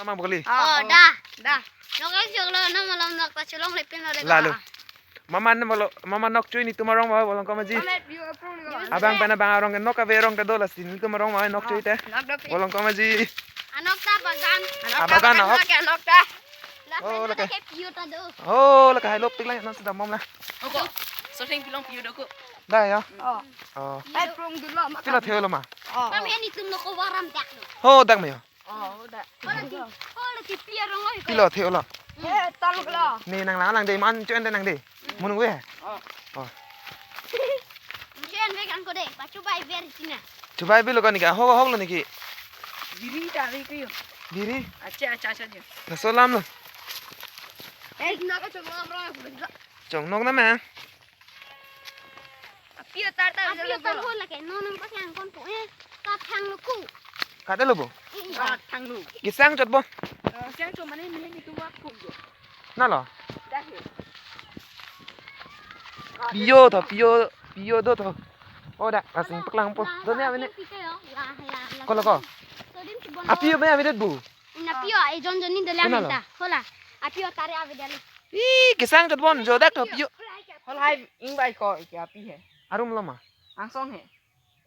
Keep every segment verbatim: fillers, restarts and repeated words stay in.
Mama bokali. Oh, da, da. Nok ek jok lo, na malom nok ta cholongle pin lo le. Lalo. Mama ne bolo, mama nok chui netum arong ma, bolong kamaji. Mama view approve lo. Abang pen abang arong ke nok ave arong ke do lasi netum arong ma nok chui te. Nok do pi. Bolong kamaji. Anok ta bagan. Ah, bagan, anok. Nok ta. Oh, lake. Lake view ta do. Oh, lake hai lop tik lang non sudah mom lah. Oko. Soseng pilong view do ko. Da ya. Oh. Oh. Hai prong dulu ma. Pilo theo lo ma. Oh. Mama netum lo ko waram dak lo. Ho dak me yo. Oh, udah. Hola ti, hola ti pi arong oi ko. Pilo theo lo. Eh, tal ko lo. Ne nang lang lang de man chuen de nang de. Munu ve. Oh. Oh. Chuen ve kan ko de. Pachu bai ver tina. Chubai bilo kan ka hog hog lo niki. Biri ta ve ko yo. Biri. Acha acha acha jo. Laso lam lo. Eh, na ka chong lam rong. Chong nok na ma. Apio tar tar. Apio tar ho lake, non nang pasang kon po, eh, ka thang lo ku. Kada lo bo. Eh, ka thang lo. Kisang chot bo. Kisang chot mane mene netum vak phun jo. Na lo. Da he. Pio tho, pio, pio do tho. Oh, da, asing paklang po. Do ne amene. Ko lo ko. Apio me amene bu. Na pio, eh, jon jon ni de la. Kena lo. Menta. Hola. Apio tare ave de le. Ih, kisang chot bon jo dak tho pio. Hola hai ing bai ko ke api he. Arum lo ma. Angsong he.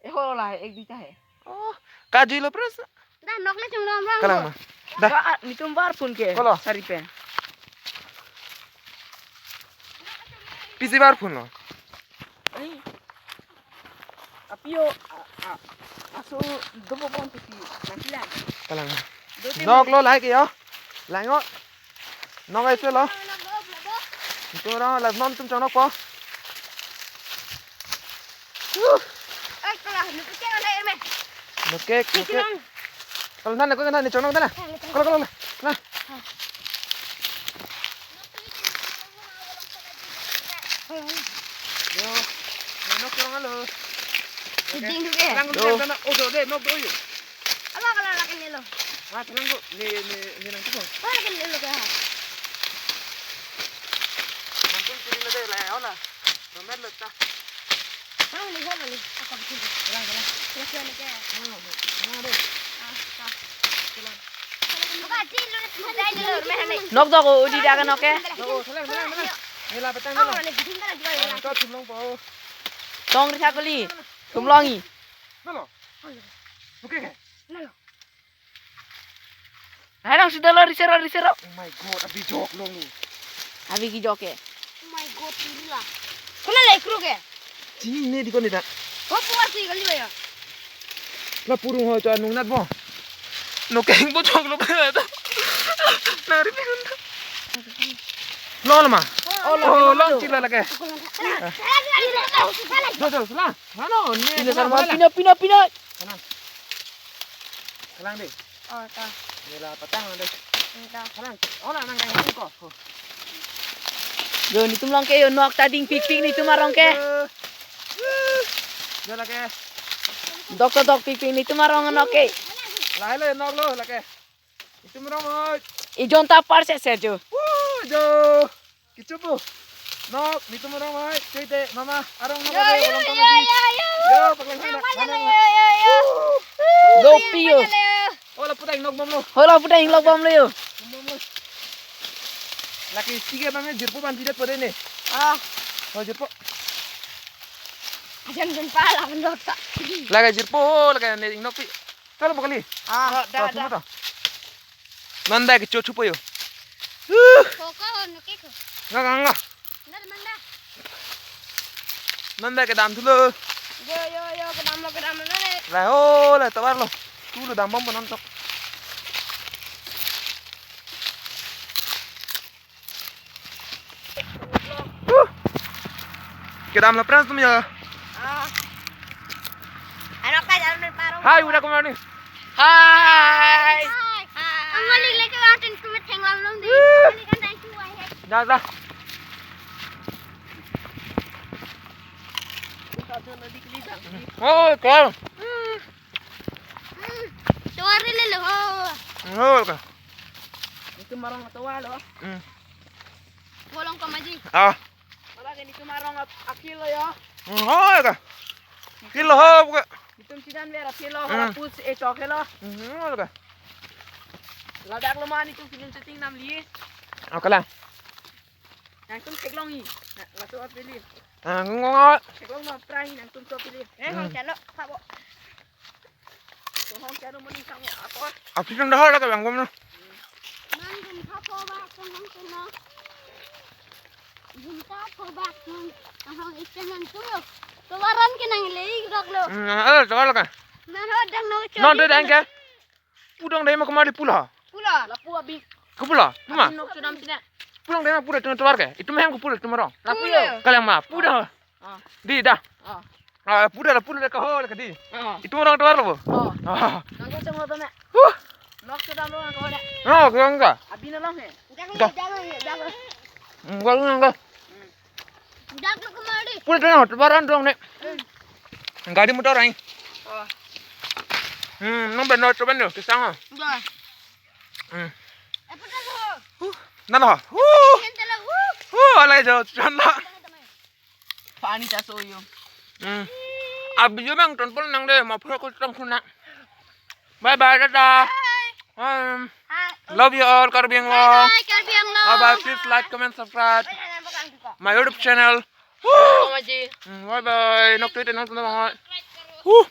Eh, hola ek dui ta he. Oh, kajui lo pres. Da nok le chung lo amrang. Kalang ma. Da. Ba, ah, netum var phun ke. Ko lo. Sari pen. Pisi var phun lo. Ai. Apio, a, a, aso dobo bon tu pi. Nang kilang. Kalang ma. Do ti nok lo lai ke yo. Lang o. Nok ai se lo. Netum arong la non tum chong nok po. Uh. Ai, kalang, nuk ke ana er me. Nuk ke, nuk ke. Kalang. Kalau nan ko nan chong nok na. Kalau kalau. Na. Yo. Nok chong alo. Iding du ke. Lang ko. Yo. Sana, oh, do de, nok do yo. Ala kala lakan yelo. Ah, tenang ko. Ni ni ni nang ko. Ah, lakan yelo ka. Nang ko kiri lo de la, hola. Nomor lo ta. Ah, ni hola ni. Apa betul? Tenang, tenang. Tenang, tenang. Ah, ah. Nok do ko udi daga nok ke. Nok, tenang, tenang, tenang. Ni la petang lo. Ang to thum long po. Tong ri thak kali. Thum long i. Nalo. Oke ke. Nalo. Hai dong sudah lo risero risero. Oh my God, abi jok lo ni. Abi ki jok ke. Oh my God, tiri la. Kuna le kru ke. Chini ne di ko ni ta. Ho puas ni kali ya. La purung ho cho nung nat bo. No keng bo jok lo ba ta. Nari pi kun ta. Lo lo ma. Oh, lo, lo, lo, lo. Chila lake. Do do sala. Mano ne. Pino sala, pino pino pino. Kalang. Kalang deh. Oh, ta. Nila patang deh. Nila. Kalang. Oh, na nang kalang ko. Yo, netum long ke yo nok ta ding pikpik netum arong ke. Yo. Yo lake. Dok to dok pikpik netum arong nok ke. Lahai lo nok lo lake. Netum arong oi. Ijon ta par se se jo. Woo, jo. Kichupu. Nok, netum arong mai, chui te, mama, arong nok. Yo, yo, yo, yo, yo. Yo, pakleng hana, hana, hana. Yo, yo, yo. Lo pi yo. Hola putai nok bom lo. Hola putai nok bom lo yo. Bom lo. Laki sige bang jirpo ban tidak pada ni. Ah. Oh, jirpo. Ajan ben pala mendok tak. Laki jirpo, laki ne nok pi. Kalau bokali. Ah, oh, da, da. Nanda ke chochu po yo. Koko nuke ko. Nga nga nga. Nanda manda. Nanda ke dam thulo. Yo yo yo ke dam lo ke dam lo le. La ho la tawar lo. Tu lo dam bom bonon tok. Huh. Kedam lo friends tum ya. Ah. Anak ka jalan paro. Hai, udah kemana nih? Hai. Hai. Ang mali lagi ang tin tumit theng lam long di. Ang mali kan dai tu ai. Dah, dah. Oh, kau. Hmm. Hmm. Tuwari lelo ho. Ngol ka. Netum arong tuwa lo. Hmm. Bolong kamaji. Ah. Wala ke netum arong ap-, aphi lo yo. Ngol ka. Kilo ho buka. Netum chidan vera aphi lo, hmm, wala pus e chok lo. Ngol ka. Ladak lo ma nelitum film shooting nam li. Ako lang. Nangtum theklong i. Na, laso apili. Ah, ngongo. Theklong ma prai nangtum so pili. Eh, Hmm. Hong chalo, pabo. So Hong chalo moni sang apor. Aphi nang dahal ka bang gom na. Nangtum pabo ba, so Hong chalo. Nangtum pabo ba, so Hong. Ahong ikan nangtum lo. Tovaran ke nangle-ik rok lo. Hmm, eh, tovar lo ka. Nang ho dang no. Non chori de dang ke. Pudong dai ma kumari pula. Pula. Lapu abi. Ke pula. Tuma. Abi nok sudam sini. Pudong dai ma pula tuma tovar ke. Itum hem ke pula tuma rong. Lapu yo. Kalang ma pudong. Ah. Di dah. Ah. Ah, pula la pula ka ho la ka di. Ah. Itum rong tovar lo bo. Ah. Ah. Nangko chong lo tama. Huh. Nok sudam lo nangko ho da. No, ke enggak. Abi na long he. Enggak. Enggak, enggak, enggak. Hmm, enggak, enggak. Hmm. Dak lo kumari. Pula tama tovar an dong ne. Hmm. Gari motor aing. Oh. Hmm, nang ben no coba no, kisang ah. Enggak. Hmm. Eh, putar ho. Huh, nana. Huh. Yan tala, huh. Huh, alai jo, chana. Pani ta so yo. Hmm. Abi jo mang ton pon nang de, ma phura ko tang khuna. Bye bye, tata. Bye. Um, Hi. Love you all, Karbi Anglong. Bye bye, Karbi Anglong. Bye bye, please like, comment, subscribe. Bye, bye, bye, bye. My YouTube channel. Woo. Bye bye. Hmm, bye bye. Nok tuit nang tuna bang. Woo.